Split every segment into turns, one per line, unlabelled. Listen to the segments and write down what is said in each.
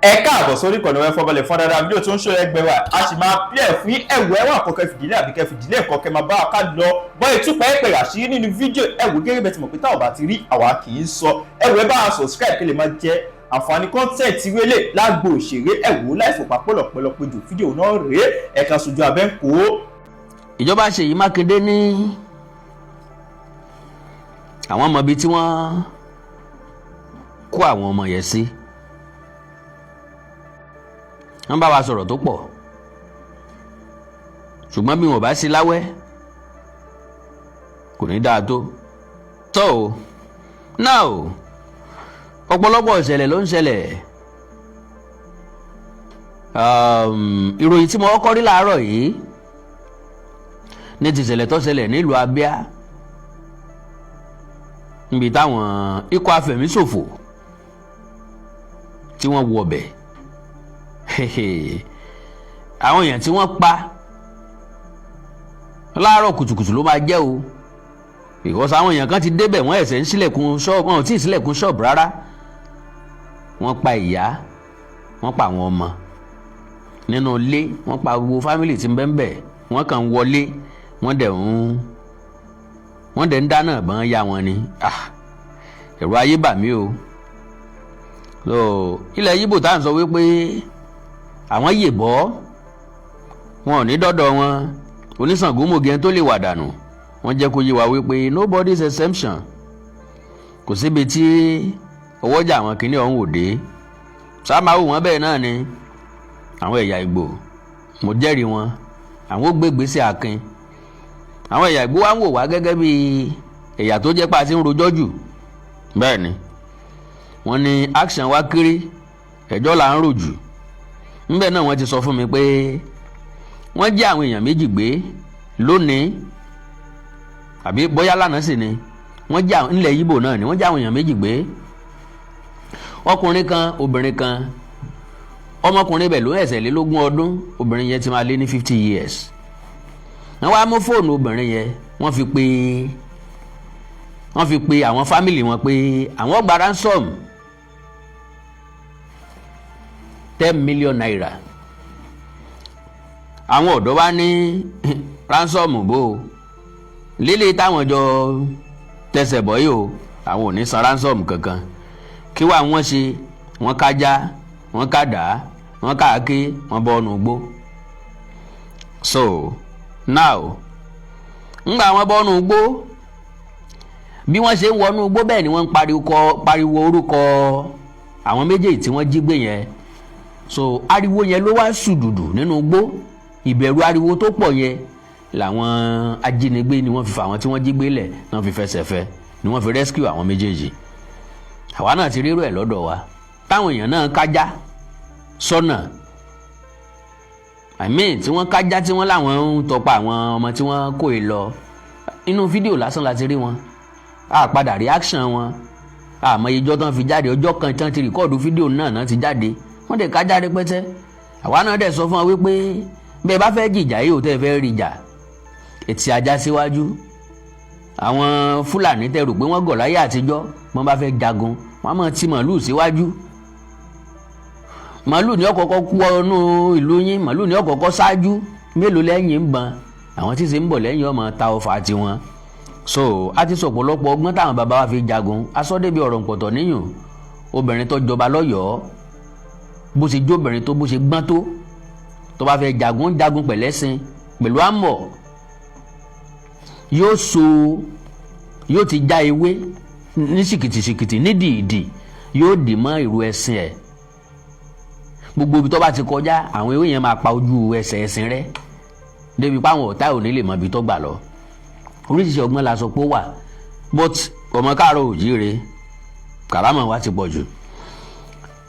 Ẹ káàbọ̀ sórí ìkànnì ẹ fọbalẹ̀ fún dáadáa. Fídíò tó ń ṣó ẹgbẹ́ wa, a sì máa pílẹ̀ fún ẹ̀wọ̀ ẹ̀wọ̀n àkọ́kẹ́ fìdílé àbíkẹ́ fìdílé ẹ̀kọ́ kẹ́ máa bá wa ká lọ bọ́ ìtúpẹ́ ẹ̀pẹ̀ àṣírí nínú fídíò. Ẹ̀wọ̀ gẹ́gẹ́ bẹ́ẹ̀ ti mọ̀ pé táwọn bá ti rí, àwa kì í sọ. Ẹ̀wọ̀ ẹ bá wa subscribe kí lè máa jẹ àǹfààní content wélé lágbo òṣèré. Ẹ̀wọ̀ láìfòpá pọ̀lọpọ̀lọpọ̀ jù, fídíò náà rèé, ẹ̀ka sojú abẹ́ ń kó.
Ìjọba Ṣèyí Mákindé ní àwọn ọmọ ibi tí wọ́n kó àwọn ọmọ yẹn sí. Wọ́n bá wa sọ̀rọ̀ tó pọ̀, ṣùgbọ́n bí wọn bá sí láwẹ́, kò ní dáa tó tó o. Now, ọ̀pọ̀lọpọ̀ ìṣẹ̀lẹ̀ ló ń ṣẹlẹ̀. Ìròyìn tí mo kọ́kọ́ rí láàárọ̀ yìí ní ti ìṣẹ̀lẹ̀ tó ṣẹlẹ̀ nílùú Abia, níbi táwọn ikọ̀ afẹ̀míṣòfò tí wọ́n wọ ọbẹ̀, àwọn èèyàn tí wọ́n pa láàárọ̀ kùtùkùtù ló máa jẹ́ o, because àwọn èèyàn kan ti débẹ̀, wọ́n ẹ̀sẹ̀ ń ṣílẹ̀kùn ṣọ́ọ̀bù, wọn ò tí ì ṣílẹ̀kùn ṣọ́ọ̀bù rárá. Wọ́n pa ìyá, wọ́n pa àwọn ọmọ nínú ilé, wọ́n pa gbogbo family tí ń bẹ ń bẹ̀. Wọ́n kàn ń wọlé, wọ́n dẹ̀ ń dáná ìbọn ya wọn ni. Ẹ̀rọ ayé bà mí o. So ilẹ̀ Yíbò tá à ń sọ wípé àwọn yè bọ́, wọn ò ní dọ́dọ̀ wọn. Oníṣàngómògì ẹni tó lè wà dànù, wọ́n jẹ́ kó yé wa wípé nobody's exemption. Kò síbi tí ọwọ́jà àwọn kìnìún ọ̀hún ò dé. Sáà wò wọ́n bẹ́ẹ̀ náà ni àwọn ẹ̀yà Ìgbò, mo jẹ́rìí wọn, àwọn ó gbé gbèsè akin. Àwọn ẹ̀yà Ìgbò wa ń wò wá gẹ́gẹ́ bí ẹ̀yà tó jẹ́ pé a ti ń rojọ́ jù. Bẹ́ẹ̀ ni wọ́n ní action wa kéré, ẹjọ́ là ń rò jù. Ńbẹ̀ náà wọ́n ti sọ fún mi pé wọ́n jí àwọn èèyàn méjì gbé lónìí, àbí bóyá lánàá sì ni. Wọ́n jí àwọn nílẹ̀ Yíbò náà ni wọ́n jí àwọn èèyàn méjì gbé, ọkùnrin kan, obìnrin kan. Ọmọkùnrin bẹ̀ ló ẹ̀sẹ̀ lé lógún ọdún, obìnrin yẹn ti máa lé ní 50 years. Wọ́n wá mú fóònù obìnrin yẹn, wọ́n fi pe àwọn family wọn pé àwọn gba ransom ₦10 million. Àwọn ọ̀dọ́ wa ní ransom bò ó lílé táwọn jọ tẹsẹ̀ bọ́ yìí o, àwọn ò ní san ransom kankan. Kí wàá wọ́n ṣe? Wọ́n kájá, wọ́n kàdá, wọ́n káàké, wọ́n bọ́ ọ̀nù gbó. So now, ńgbà wọ́n bọ́ ọ̀nù gbó, bí wọ́n ṣe ń wọnú gbó, bẹ́ẹ̀ ni wọ́n ń pariwo orúkọ àwọn méjèèjì tí wọ́n jí gbé yẹn. So ariwo yẹn ló wá sùdùdù nínú gbó. Ìbẹ̀rù ariwo tó pọ̀ yẹn làwọn ajínigbé ni wọ́n fi fà àwọn tí wọ́n jí gbé lẹ̀, ni wọ́n fi fẹsẹ̀ fẹ́, ni wọ́n fi rescue àwọn méjèèjì. Àwa náà ti rírò ẹ̀ lọ́dọ̀ wa, táwọn èèyàn náà kájá sọ́nà, I mean, tí wọ́n kájá, tí wọ́n láwọn ń tọpa àwọn ọmọ tí wọ́n kó e lọ. Inú fídíò lásán la ti rí wọn, a padà reaction wọn àmọ́ ìjọ tán fi jáde. Ọjọ́ kan tán ti record fídíò náà náà ti jáde, wọ́n dẹ̀ kájá rẹpẹtẹ. Àwa náà dẹ̀ sọ fún wa wípé bẹ́ẹ̀ bá fẹ́ jìjà yìí, ò tẹ́ fẹ́ rí jà, ètì ajá síwájú. Àwọn Fúlàní tẹ́ rò pé wọ́n gọ̀ láyé àtijọ́, wọ́n bá fẹ́ jagun, wọ́n máa ti màlúù síwájú. Màlúù ní ọ̀kọ̀ọ̀kọ̀ kú ọnú ìlú yín, màlúù ní ọ̀kọ̀ọ̀kọ̀ ṣáájú. Mélòó lẹ́yìn ń bọn àwọn tí ṣe ń bọ̀ lẹ́yìn ọmọ ta ọfà tiwọn. So a ti sọ ọ̀pọ̀lọpọ̀ ọgbọ́n táwọn bàbá wa fi jagun. Asọ́débi ọ̀rọ̀ ǹpọ̀tọ̀ níyùn. Obìnrin tó jọba lọ́yọ̀ọ́, bó ṣe jóbìnrin tó, bó ṣe gbọ́n tó, tó bá fẹ́ jagun, jagun pẹ̀lẹ́sìn pẹ̀lú àmọ̀. Yóò so, yóò ti já ewé ní ṣìkìtìṣìkìtì ní dìídì, yóò dì mọ́ ìrù ẹṣin ẹ̀. Gbogbo ibi tó bá ti kọjá, àwọn ewé yẹn máa pa ojú ẹsẹ̀ ẹṣin rẹ́, débi páwọn ọ̀tá ò ní lè mọ ibi tó gbà lọ. Oríṣiríṣi ọgbọ́n la sọ pé ó wà, but ọmọ káàárọ̀ òjíire, kàrámọ̀ wa ti pọ̀ jù.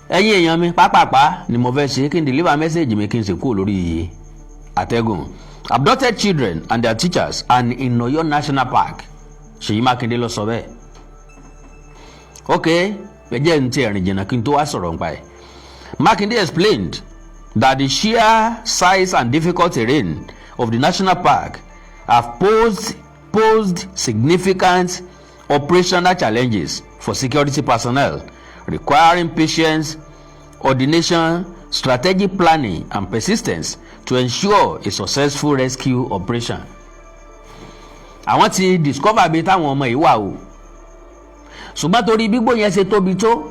Ẹ̀yin èèyàn mi, pápápá ni mo fẹ́ ṣe kí n deliver message mi, kí n sì kúrò lórí àtẹ́gùn. Abducted children and their teachers and in Oyo National Park, Ṣèyí Mákindé ló sọ bẹ́ẹ̀. Ok, ẹ jẹ́ n ti ẹ̀rìn jìnnà kí n tó wá sọ̀rọ̀ nípa ẹ̀. Mákindé explained that the sheer size and difficult terrain of the national park have posed significant operational challenges for security personnel, requiring patience, Coordination, strategic planning and persistence to ensure a successful rescue operation. Àwọn ti discover bí táwọn ọmọ yìí wà o, ṣùgbọ́n torí gbígbó yẹn ṣe tóbi tó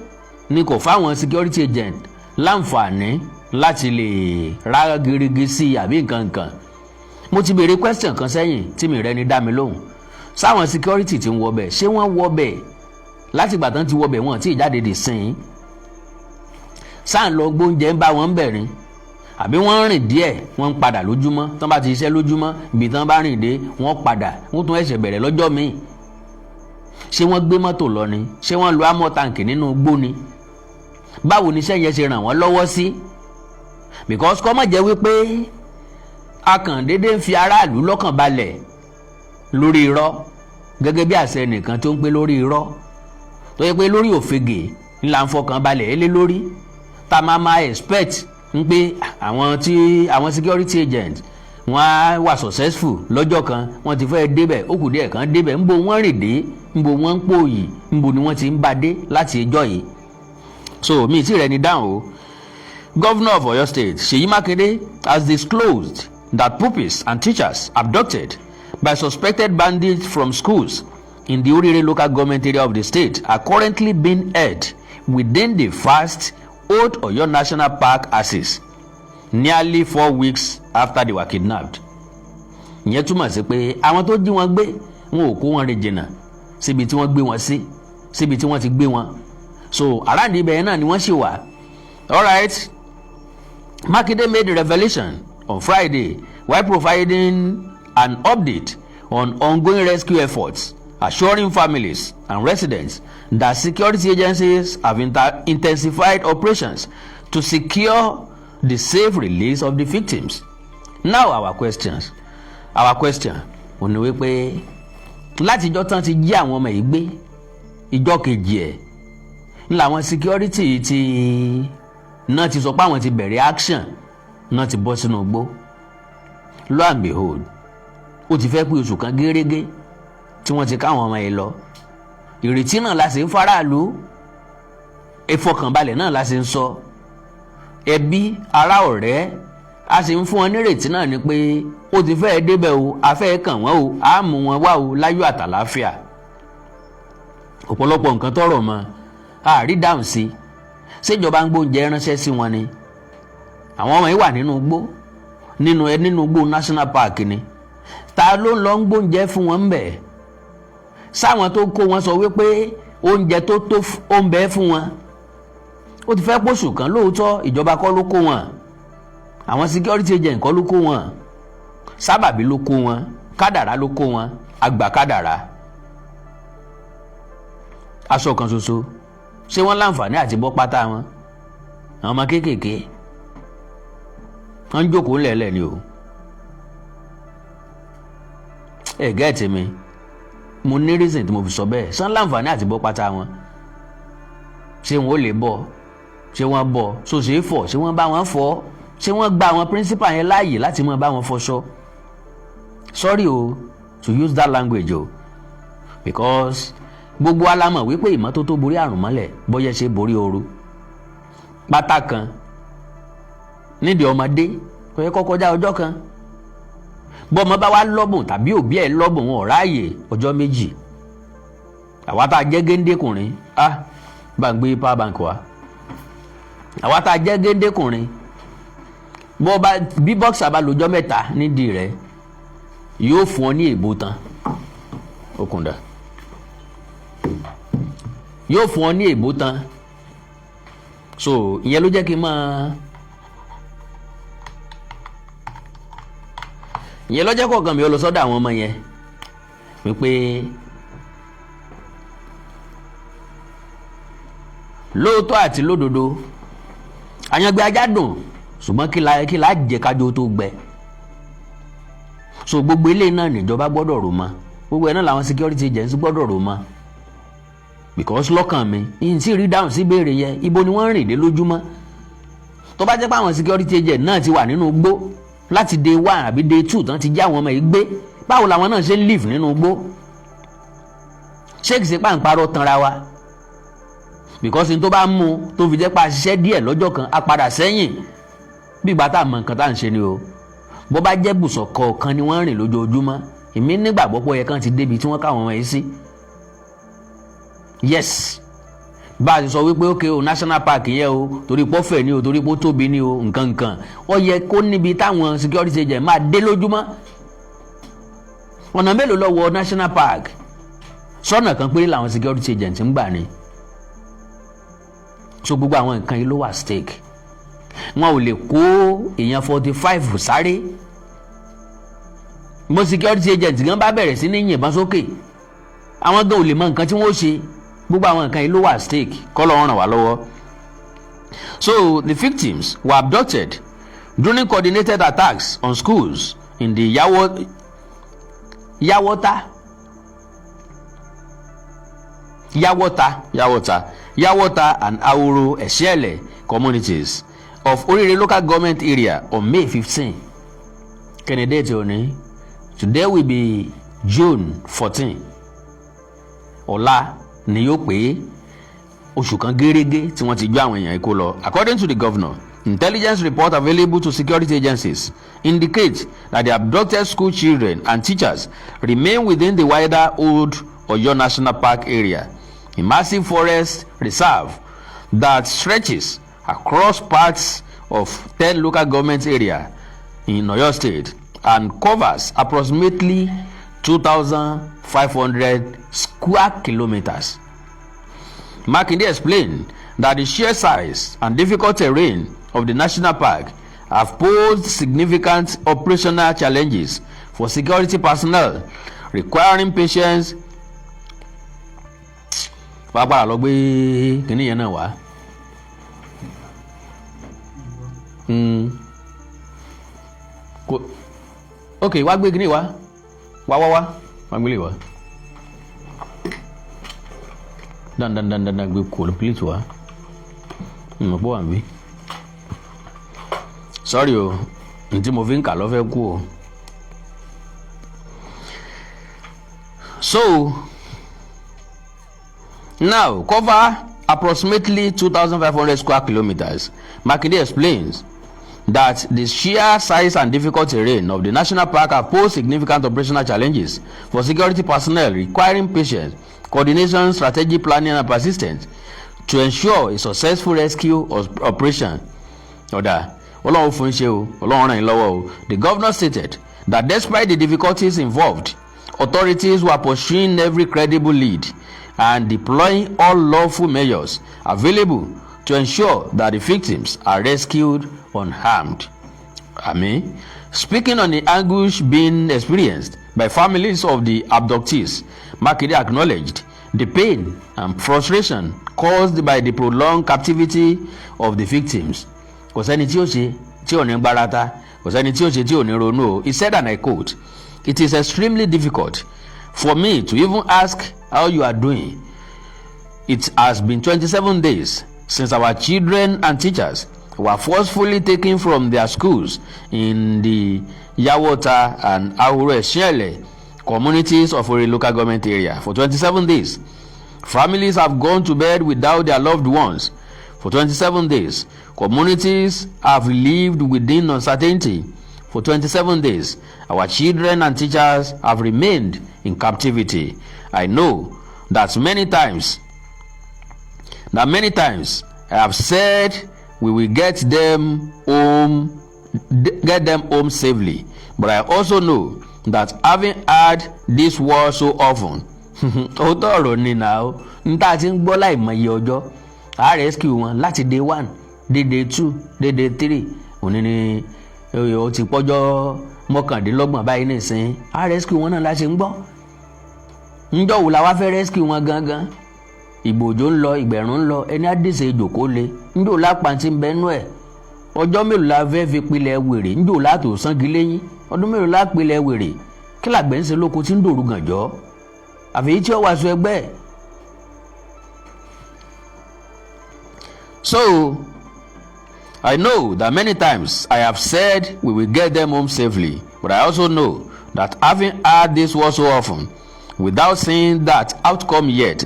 ni kò fáwọn security agent láǹfààní láti lè rá gerege sí i àbí nǹkan kan. Mo ti béèrè question kan sẹ́yìn tí mi rẹ́ni dá mi lóhùn. Sáwọn security tí ń wọbẹ̀, ṣé wọ́n wọbẹ̀ láti ìgbà tán ti wọbẹ̀, wọn tí ì jáde dì sìn sáà ń lọ gbóúnjẹ ń bá wọn bẹ̀rin, àbí wọ́n rìn díẹ̀, wọ́n ń padà lójúmọ́? Tán bá ti ṣiṣẹ́ lójúmọ́, ibi tán bá rìn dé, wọ́n padà, wọ́n tún ẹ̀ṣẹ̀ bẹ̀rẹ̀ lọ́jọ́ míì. Ṣé wọ́n gbé mọ́tò lọ ni? Ṣé wọ́n lo armour tank nínú igbó ni? Báwo ni iṣẹ́ yẹn ṣe ràn wọ́n lọ́wọ́ sí? Because kọ́ mọ̀ jẹ́ wípé a kàn déédéé ń fi aráàlú lọ́kàn balẹ̀ lórí irọ́, gẹ́gẹ́ bí àṣẹ nìkan tó ń pé lórí irọ́, tó yẹ pé lórí òfegè ńlá ń fọkàn balẹ̀ ẹ lé lórí, tá a máa máa expect ń pé àwọn tí àwọn security agent wọ́n á wà successful lọ́jọ́ kan. Wọ́n ti fẹ́ débẹ̀, ó kù díẹ̀ kan débẹ̀. Ńbo wọ́n rìn dé? Ńbo wọ́n ń pòyì? Ńbo ni wọ́n ti ń bá dé láti ẹjọ́ yìí? So mi tí rẹ̀ ní dáhùn o. Governor of Oyo State, Seyi Makinde, has disclosed that pupils and teachers abducted by suspected bandits from schools in the Orire Local Government Area of the state are currently being held within the vast Old Oyo National Park axis nearly 4 weeks after they were kidnapped. Ìyẹn túmọ̀ sí pé àwọn tó jí wọn gbé, wọn ò kó wọn rìn jìnnà síbi tí wọ́n gbé wọn sí, síbi tí wọ́n ti gbé wọn. So around ibẹ̀ yẹn náà ni wọ́n ṣì wà. Alright, Makinde made the revelation on Friday while providing an update on ongoing rescue efforts, assuring families and residents that security agencies have intensified operations to secure the safe release of the victims. Now our question ò ní wípé látijọ́ tán ti jí àwọn ọmọ yìí gbé, ìjọ́ kejì ẹ̀ ń làwọn security ti náà ti sọ pé àwọn ti bẹ̀rẹ̀ action náà, ti bọ́ sínú igbó. Lo and behold, ó ti fẹ́ pé oṣù kan gérégé tí wọ́n ti káwọn ọmọ yìí lọ. Ìrètí náà la sì ń faraàlú, ìfọkànbalẹ̀ náà la sì ń sọ, ẹbí, ará, ọ̀rẹ́, a sì ń fún wọn nírètí náà ni pé ó ti fẹ́ẹ́ débẹ̀ o, a fẹ́ kàn wọ́n o, a mú wọn wá o láyọ̀ àtàláfíà. Ọ̀pọ̀lọpọ̀ nǹkan tọrọ mọ́ àárí dáhùn sí. Ṣèjọba ń gbóúnjẹ ránṣẹ́ sí wọn ni? Àwọn ọmọ yìí wà nínú igbó, nínú ẹ nínú igbó national park ni. Ta ló ń lọ ń gbóúnjẹ fún wọn ń bẹ̀? Sáwọn tó kó wọn sọ wípé oúnjẹ tó tó ó ń bẹ fún wọn. Ó ti fẹ́ pọ̀ṣù kan lóòótọ́. Ìjọba kọ́ ló kó wọn, àwọn security agent kọ́ ló kó wọn, sábàbí ló kó wọn, kádàrá ló kó wọn, àgbà kádàrá. Aṣọ kan ṣoṣo, ṣé wọ́n láǹfààní àti bọ́ pátá wọn? Àwọn ọmọ kéékèèké, wọ́n ń jókòó ńlẹ̀ẹ́lẹ̀ ni o. Ẹ get mi? Mo ní reason tí mo fi sọ bẹ́ẹ̀. Sàn láǹfààní àti bọ́ pátá wọn? Ṣé wọn ò lè bọ́? Ṣé wọ́n bọ́? So ṣe é fọ̀? Ṣé wọ́n bá wọn fọ̀? Ṣé wọ́n gba àwọn principal yẹn láàyè láti máa bá wọn fọṣọ? Sorry o to use that language o, because gbogbo wa la mọ̀ wípé ìmọ́tótó borí àrùn mọ́lẹ̀ bóyá ṣe borí ooru. Pátá kan nídìí ọmọdé kò yẹ kó kọjá ọjọ́ kan. Bọ́mọ bá wá lọ́bùn tàbí òbí ẹ̀ lọ́bùn, wọn ò ráàyè, ọjọ́ 2. Àwa tá a jẹ́ géńdékùnrin, ah, bá ń gbé power bank wá. Àwa tá a jẹ́ géńdékùnrin, bọ́ bá bí boxer bá lọ́jọ́ 3 nídìí rẹ̀, yóò fún ọ ní èbó tán. Okùn dà, yóò fún ọ ní èbó tán. So ìyẹn ló jẹ́ kí n máa, ìyẹn lọ́jọ́ kọ̀ọ̀kan mi ò lọ sọ́dọ̀ àwọn ọmọ yẹn wípé lóòótọ́ àti lódodo, àyàngbé ajá dùn, ṣùgbọ́n kí la jẹ kájọ tó gbẹ. So gbogbo eléyìí náà níjọba gbọ́dọ̀ rò mọ́, gbogbo ẹ̀ náà làwọn security agents gbọ́dọ̀ rò mọ́, because lọ́kàn mi yìí sì rí dáhùn sí ìbéèrè yẹn: ibo ni wọ́n rìn dé lójúmọ́? Tó bá jẹ́ pé àwọn security agent náà ti wà nínú igbó láti day 1 àbí day 2 tán ti já àwọn ọmọ yìí gbé, báwo làwọn náà ṣe ń live nínú igbó? Ṣé kìí ṣe pàǹparọ́ tanra wa? Because n tó bá mú tó fi jẹ́ pa ṣiṣẹ́ díẹ̀ lọ́jọ́ kan, á padà sẹ́yìn bí ìgbà tá a mọ nǹkan tá à ń ṣe ni o. Bó bá jẹ́ bùsọ̀ kọ̀ọ̀kan ni wọ́n rìn lójoojúmọ́, èmi nígbàgbọ́ pé ó yẹ kán ti débi tí wọ́n káwọn ọmọ yìí sí. Yes, bá a ti sọ wípé ókè o, national park yẹn o, torí pé ó fẹ̀ ni o, torí pé ó tóbi ni o, nǹkan nǹkan, ó yẹ kó níbi táwọn security agent máa dé lójúmọ́. Ọ̀nà mélòó lọ wọ national park? Sọ́nà kan péré làwọn security agent ń gbà ni. So gbogbo àwọn nǹkan yìí ló wà stake. Wọn ò lè kó èèyàn 45 sáré. Bó security agent gan bá bẹ̀rẹ̀ sí ní yìnbọn sókè, àwọn gan ò lè mọ nǹkan tí wọ́n ṣe. Gbogbo àwọn nǹkan yìí ló wà stake. Kọ́lọ́run ràn wá lọ́wọ́. So the victims were abducted during coordinated attacks on schools in the Yawota and Ahoro Esiele communities of Orire Local Government Area on May 15. Kennedy òní, today will be June 14. Ọ̀la ni yóò pé oṣù kan gérégé tí wọ́n ti gbé àwọn èèyàn kó lọ. According to the governor, intelligence report available to security agencies indicate that the abducted school children and teachers remain within the wider Old Oyo National Park area, a massive forest reserve that stretches across parts of 10 local government area in Oyo State and covers approximately 2,500 square kilometers. Makinde explained that the sheer size and difficult terrain of the national park have posed significant operational challenges for security personnel, requiring patience. Wàá padà lọ gbé kínní yẹn náà wá. Ok, wá gbé kínní wá, wá wá wá wá gbélé wá dandan dandan dandan, gbé complete wá mọ̀ pọ̀ wà ń bí. Sorry o, ntí mo fi ń kà lọ́fẹ́ kú o. So now cover approximately 2,500 square kilometers. Makinde explains that the sheer size and difficult terrain of the national park have posed significant operational challenges for security personnel, requiring patience, coordination, strategic planning and persistence to ensure a successful rescue operation. Ọ̀dà Ọlọ́run fún ṣe o, Ọlọ́run ràn yín lọ́wọ́ o. The governor stated that despite the difficulties involved, authorities were pursuing every credible lead and deploying all lawful measures available to ensure that the victims are rescued unharmed. Àmín. Speaking on the anguish being experienced by families of the abductees, Makinde acknowledged the pain and frustration caused by the prolonged captivity of the victims. Kò sẹ́ni tí ó ṣe tí ò ní gbárata, kò sẹ́ni tí ó ṣe tí ò ní ronú o. He said, and I quote, "It is extremely difficult for me to even ask how you are doing. It has been 27 days since our children and teachers were forcefully taken from their schools in the Yawota and Ahoro Esiele communities of Ore Local Government Area. For 27 days, families have gone to bed without their loved ones. For 27 days, communities have lived within uncertainty. For 27 days, our children and teachers have remained in captivity. I know that many times I have said we will get them home safely, but I also know that having heard this word so often." Òótọ́ ọ̀rọ̀ ni nà ó n tá a ti ń gbọ́ láìmọye ọjọ́, a rescue wọn láti day one dé day two dé day three, òní ni ó ti pọ́jọ́ 29 báyìí nìsín. A rescue wọn náà láti ń gbọ́. Ńjọ́ wo la wá fẹ́ rescue wọn gangan? Ìgbòjò ń lọ, ìgbẹ̀rún ń lọ, ẹni á dèsè ìjòkó le ńjò lápá tí ń bẹnu ẹ̀. Ọjọ́ mélòó la fẹ́ fi pilẹ̀ wèrè? Ńjò látò sangi léyìn? Ọdún mélòó la pilẹ̀ wèrè? Kí làgbẹ̀ ń ṣe lóko tí ń dòru gànjọ́ àfẹ́yí tí ó wàá sọ ẹgbẹ́ ẹ̀? So I know that many times I have said we will get them home safely, but I also know that having heard this word so often, Without seeing that outcome yet,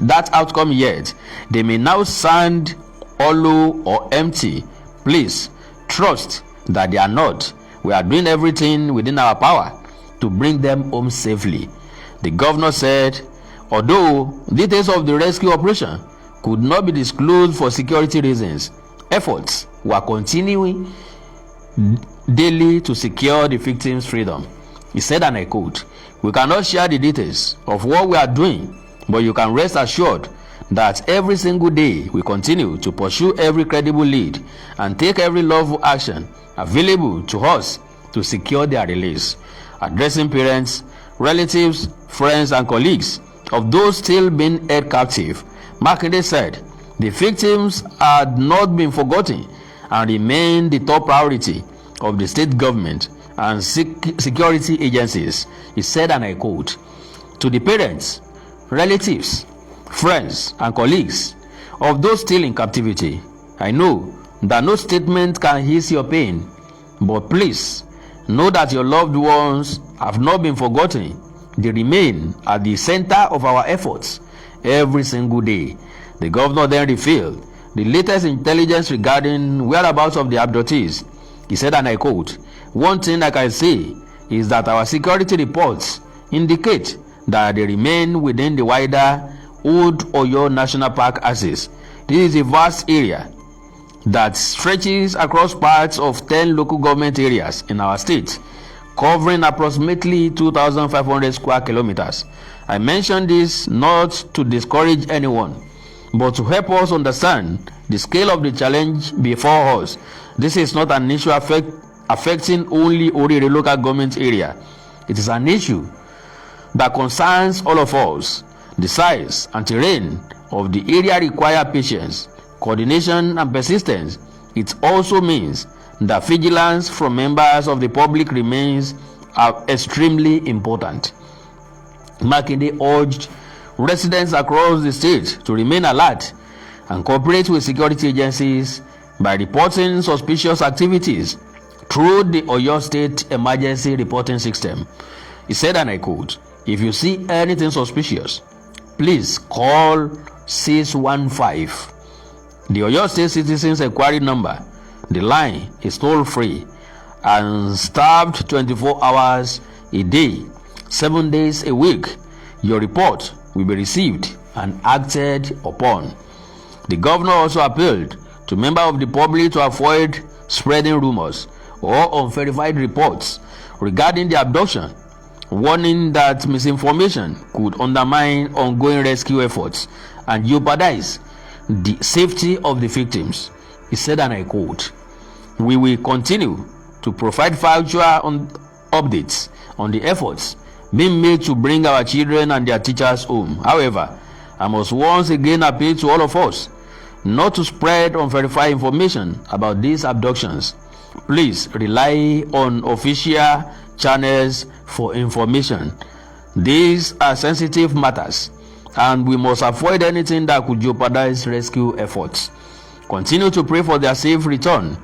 they may now sound hollow or empty. Please trust that they are not. We are doing everything within our power to bring them home safely," the governor said. Although details of the rescue operation could not be disclosed for security reasons, efforts were continuing daily to secure the victims' freedom. He said, and I quote, "We cannot share the details of what we are doing, but you can rest assured that every single day we continue to pursue every credible lead and take every lawful action available to us to secure their release." Addressing parents, relatives, friends, and colleagues of those still being held captive, Makinde said the victims had not been forgotten and remain the top priority of the state government and security agencies. He said, and I quote, "To the parents, relatives, friends, and colleagues of those still in captivity, I know that no statement can ease your pain, but please know that your loved ones have not been forgotten. They remain at the center of our efforts every single day." The governor then revealed the latest intelligence regarding whereabouts of the abductees. He said, and I quote, "One thing I can say is that our security reports indicate that they remain within the wider Old Oyo National Park axis. This is a vast area that stretches across parts of 10 local government areas in our state, covering approximately 2,500 square kilometers. I mention this not to discourage anyone, but to help us understand the scale of the challenge before us. This is not an issue affecting only Orire Local Government Area. It is an issue that concerns all of us. The size and terrain of the area require patience, coordination, and persistence. It also means that vigilance from members of the public remains extremely important." Makinde urged residents across the state to remain alert and cooperate with security agencies by reporting suspicious activities through the Oyo State Emergency Reporting System. He said, and I quote, "If you see anything suspicious, please call 615, the Oyo State Citizens Enquiry number. The line is toll free and staffed 24 hours a day, 7 days a week. Your report will be received and acted upon." The governor also appealed to members of the public to avoid spreading rumors or unverified reports regarding the abduction, warning that misinformation could undermine ongoing rescue efforts and jeopardize the safety of the victims. He said, and I quote, "We will continue to provide factual updates on the efforts being made to bring our children and their teachers home. However, I must once again appeal to all of us not to spread unverified information about these abductions. Please rely on official channels for information. These are sensitive matters, and we must avoid anything that could jeopardize rescue efforts. Continue to pray for their safe return,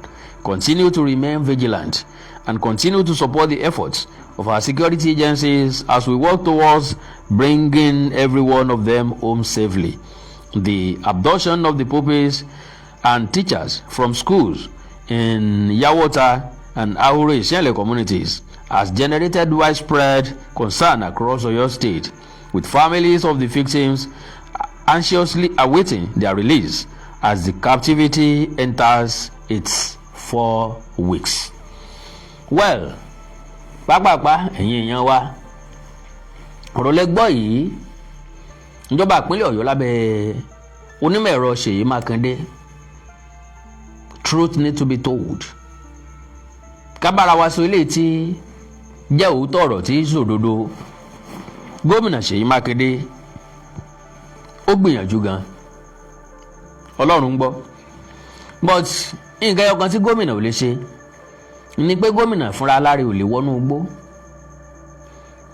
continue to remain vigilant, and continue to support the efforts of our security agencies as we work towards bringing every one of them home safely." The abduction of the pupils and teachers from schools in Yawota and Ahoro Isienle communities has generated widespread concern across Oyo State, with families of the victims anxiously awaiting their release as the captivity enters its 4 weeks. Well, pápápá, ẹ̀yin èèyàn wa, ọ̀rọ̀ lẹ́gbọ́ yìí. Ìjọba ìpínlẹ̀ Ọ̀yọ́ lábẹ́ onímọ̀ ẹ̀rọ Ṣèyí Mákindé, truth need to be told. Ká bára wa sọ eléyìí tí jẹ́ òótọ́ ọ̀rọ̀ tí í sòdodo. Gómìnà Ṣèyí Mákindé, ó gbìyànjú gan, Ọlọ́run ń gbọ́, but nǹkan ẹyọ kan tí gómìnà ò lè ṣe ni pé gómìnà fúnra aláre ò lè wọnú igbó,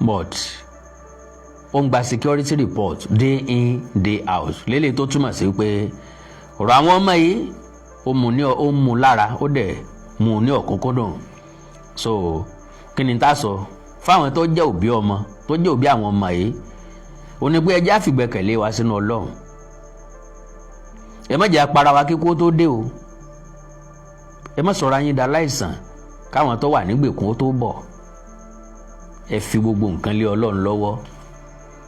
but ó ń gba security report day in, day out, lélẹ̀ tó túmọ̀ sí pé ọ̀rọ̀ àwọn ọmọ yìí, ó mú lára, ó dẹ̀ mú ní ọ̀kúnkúndùn. So kí ni tá a sọ fáwọn tó jẹ́ òbí ọmọ, tó jẹ́ òbí àwọn ọmọ yìí? Ó ní pé ẹ jẹ́ àfìgbẹ́kẹ̀lé wa sínú Ọlọ́run. Ẹ má jẹ́ apara wa kíkó tó dé o. Ẹ má sọ̀rọ̀ ayín da láìsàn káwọn tó wà nígbèkùn ó tó bọ̀. Ẹ fi gbogbo nǹkan lé Ọlọ́run lọ́wọ́.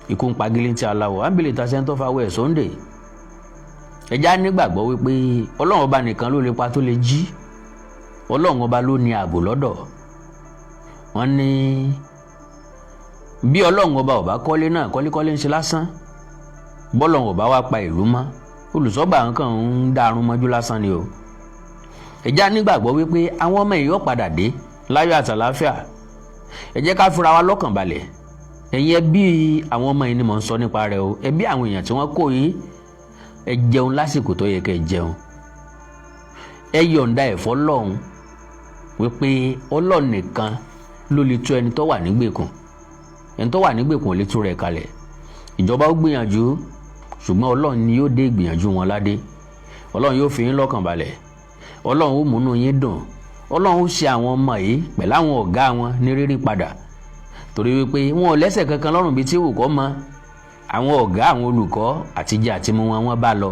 Ikú ń pagílé tí aláwọ̀ ábílẹ̀ ta sẹ́ńtọ́ fáwọ́ ẹ̀ sóńdè. Ẹ já nígbàgbọ́ wípé Ọlọ́run Ọba nìkan ló lè pa tó lè jí. Ọlọ́run Ọba ló ní ààbò lọ́dọ̀. Wọ́n ní bí Ọlọ́run Ọba ọba kọ́lé náà, kọ́lékọ́lé ń ṣe lásán. Bọ́lọ́run ọba wá pa ìlú mọ́, olùsọ́gbà nǹkan ń dàrún mọ́jú lásán ni o. Ẹ já nígbàgbọ́ wípé àwọn ọmọ yìí ó padà dé láyọ̀ àtàláfíà. Ẹ jẹ́ ká fura wa lọ́kàn balẹ̀. Ẹ̀yin ẹbí àwọn ọmọ yìí ni mò ń sọ nípa rẹ̀ o. Ẹbí àwọn èèyàn tí wọ́n kó yìí, ẹ jẹun lásìkò tó yẹ kẹ́ ẹ jẹun. Ẹ yọ̀ǹda ẹ̀fọ́ lọ́hùn wípé Ọlọ́run nìkan ló lè tú ẹni tó wà nígbèkùn. Ẹni tó wà nígbèkùn ò lè tú rẹ̀ kalẹ̀. Ìjọba ó gbìyànjú, ṣùgbọ́n Ọlọ́run ni yóò dé ìgbìyànjú wọn ládé. Ọlọ́run yóò fi yín lọ́kàn balẹ̀. Ọlọ́run ó múnú yín dùn. Ọlọ́run ó ṣe àwọn ọmọ yìí pẹ̀lú àwọn ọ̀gá wọn ní rírí padà, torí wípé wọn ò lẹ́sẹ̀ kankan lọ́rùn bíi tí wù kọ́ mọ́. Àwọn ọ̀gá àwọn olùkọ́ àtijọ́ àti mú wọn, wọ́n bá lọ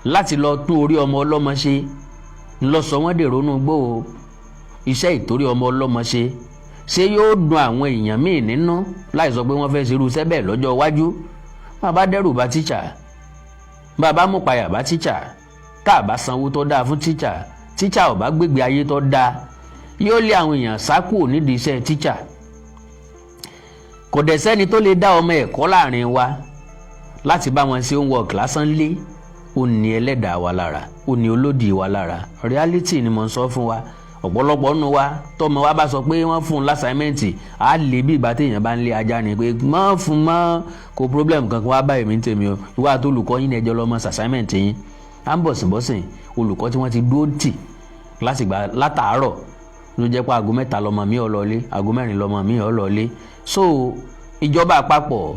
láti lọ tún orí ọmọ ọlọ́mọ ṣe ńlọ sọ wọ́n dèrò inú gbó o. Iṣẹ́ ìtorí ọmọ ọlọ́mọ ṣe, ṣé yóò dùn àwọn èèyàn míì nínú láì sọ pé wọ́n fẹ́ ṣerú iṣẹ́ bẹ́ẹ̀ lọ́jọ́ iwájú? Bàbá dẹ́rù bá tíṣà, bàbá mú payà bá tíṣà, tá a bá sanwó tó dáa fún tíṣà, tíṣà ò bá gbégbé ayé tó dáa, yóò lé àwọn èèyàn sá kúrò nídìí iṣẹ́ tíṣà. Kò dẹ̀ sẹ́ni tó lè dá ọmọ ẹ̀kọ́ láàrin wa láti bá wọn ṣe homework lásán lé. Ó ní ẹlẹ́dàá wa lára, ó ní olódì wa lára. Reality ni mo ń sọ fún wa. Ọ̀pọ̀lọpọ̀ nù wa, tọmọ wa bá sọ pé wọ́n fún un l'assignment, á lè bí ìgbà téèyàn bá ń lé ajá ni pé mọ́ fún mọ́ kó problem kankan wá báyìí. Mi ń tèmi o, ìwà àti olùkọ́ yín ní ẹjọ́ lọ́mọ assignment yín. À ń bọ̀sìnbọ̀sìn olùkọ́ tí wọ́n ti dúró tì látìgbà látàárọ̀ ló jẹ́ pé aago 3 lọ́mọ mi ò lọlé, aago 4 lọ́mọ mi ò lọlé. So ìjọba àpapọ̀,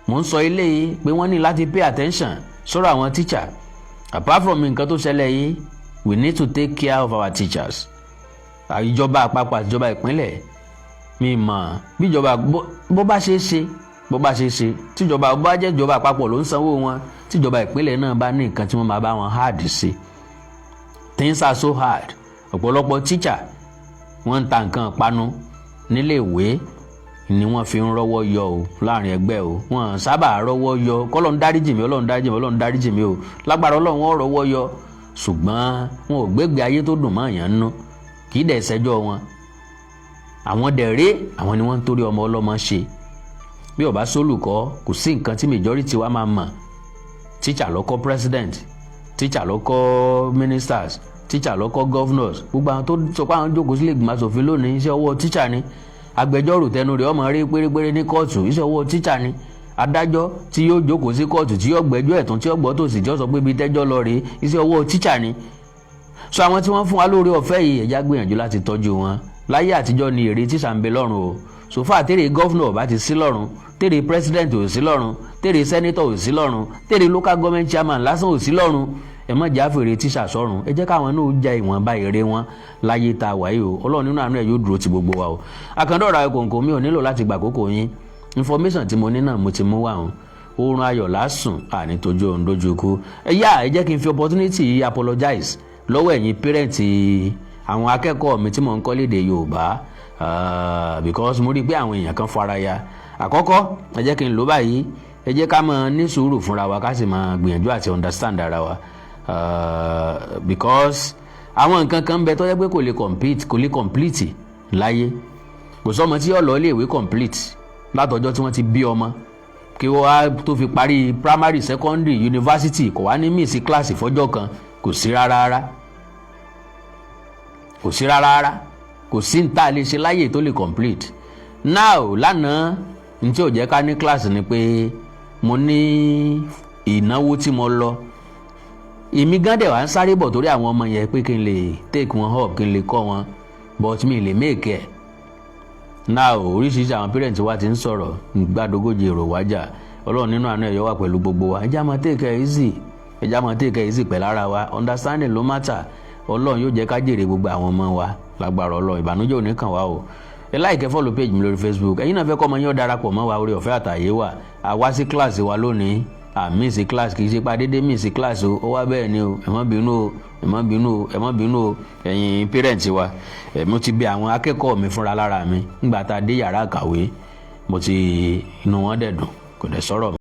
mò ń sọ ilé yìí pé wọ́n ní láti pay attention sọ́rọ̀ àwọn teacher. Apart from nǹkan tó ṣẹlẹ̀ yìí, we need to take care of our teachers. Ìjọba àpapọ̀ àti ìjọba ìpínlẹ̀, mi mọ̀ bí ìjọba bó bá ṣe é ṣe, bó bá ṣe é ṣe, tíjọba bó bá jẹ́ ìjọba àpapọ̀ ló ń sanwó wọn, tíjọba ìpínlẹ̀ náà bá ní nǹkan tí wọ́n máa bá wọn hard sí. Things are so hard. Ọ̀pọ̀lọpọ̀ teacher, wọ́n ń ta nǹkan panu nílé ìwé ni wọ́n fi ń rọ́wọ́ yọ o láàrin ẹgbẹ́ o. Wọ́n sábà rọ́wọ́ yọ. Kọ́lọ́n dáríjì mí, Ọlọ́run dáríjì mí, Ọlọ́run dáríjì mí o. Lágbára Ọlọ́run, wọ́n rọ́wọ́ yọ, ṣùgbọ́n wọn ò gbégbé ayé tó dùn mọ́ èèyàn nínú. Kì í dẹ̀ ṣẹjọ́ wọn. Àwọn dẹ̀rẹ́, àwọn ni wọ́n ń torí ọmọ ọlọ́mọ ṣe. Bí ó bá sólùkọ́, kò sí nǹkan tí majority wa máa mọ̀. Teacher ló kọ́ president, teacher ló kọ́ ministers, teacher ló kọ́ governors. Gbogbo àwọn tó sọ pé àwọn jókòó sílé ìgbìmọ̀ asòfin lónìí, iṣẹ́ ọwọ́ teacher ni. Agbẹjọ́rò tẹnu rẹ̀ ọmọ rí pérépéré ní kóòtù, iṣẹ́ ọwọ́ teacher ni. Adájọ́ tí yóò jókòó sí kóòtù, tí yóò gbẹ́jọ́ ẹ̀tún, tí yóò gbọ́ tòsì, tí yóò sọ pé ibi tẹ́jọ́ lọ rèé, iṣẹ́ ọwọ́ teacher ni. So àwọn tí wọ́n fún wa lóore ọ̀fẹ́ yìí, ẹ̀já gbìyànjú láti tọ́jú wọn. Láyé àtijọ́ ni èrè tíṣà ń bẹ lọ́rùn o. So far tèrè governor bá ti sí lọ́rùn, tèrè president ò sí lọ́rùn, tèrè senator ò sí lọ́rùn, tèrè local government chairman lásán ò sí lọ́rùn, ẹ má jà fèrè tíṣà sọ́run. Ẹ jẹ́ káwọn náà jẹ ìwọ̀nba èrè wọn láyé tá a wáyé o. Ọlọ́run nínú àánú ẹ̀ yóò dúró ti gbogbo wa o. Àkàndọ̀rọ̀ ayọ̀kọ̀ǹkọ̀, mi ò nílò láti gbà kókò yín. Information tí mo ní náà mo ti mú wá. Òun oorun ayọ̀ lásùn, àní tójú òun dójú ikú. Ẹ yá, ẹ jẹ́ kí n fi opportunity yìí apologize lọ́wọ́ ẹ̀yin parent àwọn akẹ́kọ̀ọ́ mi tí mò ń kọ́ lédè Yorùbá, because mo rí i pé àwọn èèyàn kan fara ya. Àkọ́kọ́, ẹ jẹ́ kí n lò báyìí. Ẹ jẹ́ ká máa ní sùúrù fúnra wa, ká sì máa gbìyànjú àti understand ara wa, because àwọn nǹkan kan ń bẹ tó jẹ́ pé kò lè compete, kò lè complete láyé. Kò sọ́mọ tí yóò lọ iléèwé complete látọjọ́ tí wọ́n ti bí ọmọ kí wọ́n á tó fi parí primary, secondary, university, kò wá ní miss kíláàsì fọ́jọ́ kan. Kò sí rárá rárá, kò sí rárá rárá. Kò sí ní tá a lè ṣe láyè tó lè complete. Now, lánàá, n tí ò jẹ́ ká ní kíláàsì ni pé mo ní ìnáwó tí mo lọ. Èmi gan dẹ̀ wá ń sáré bọ̀ torí àwọn ọmọ yẹn pé kí n lè take wọn up, kí n lè kọ́ wọn, but mi lè make ẹ̀. Now, oríṣiríṣi àwọn parents wa ti ń sọ̀rọ̀ gbàdógójì èrò wájà. Ọlọ́run nínú àánú ẹ̀ yọ wà pẹ̀lú gbogbo wa. Ẹ jẹ́ á máa take it easy, ẹ jẹ́ á máa take it easy pẹ̀lú ara wa. Understanding ló matter. Ọlọ́run yóò jẹ́ ká jèrè gbogbo àwọn ọmọ wa lágbára Ọlọ́run. Ìbànújẹ́ ò ní kàn wá o. Ẹ like, follow page mi lórí Facebook. Ẹ̀yin náà fẹ́ kọ́ ọmọ yín ó darapọ̀ mọ́ wa, orí ọ̀fẹ́ àtàyè wà. Àwa sí kíláàsì wa lónìí, àmì sí kíláàsì, kì í ṣe pa déédéé mí sí kíláàsì o. Ó wá bẹ́ẹ̀ ni o. Ẹ má bínú o, ẹ má bínú o, ẹ má bínú o, ẹ̀yin parents wa. Ẹ̀ mo ti bẹ̀ àwọn akẹ́kọ̀ọ́ mi fúnra lára mi nígbà tá a dé yàrá ìkàwé. Mo ti inú wọn dẹ̀ dùn, kò dẹ̀ sọ̀rọ̀.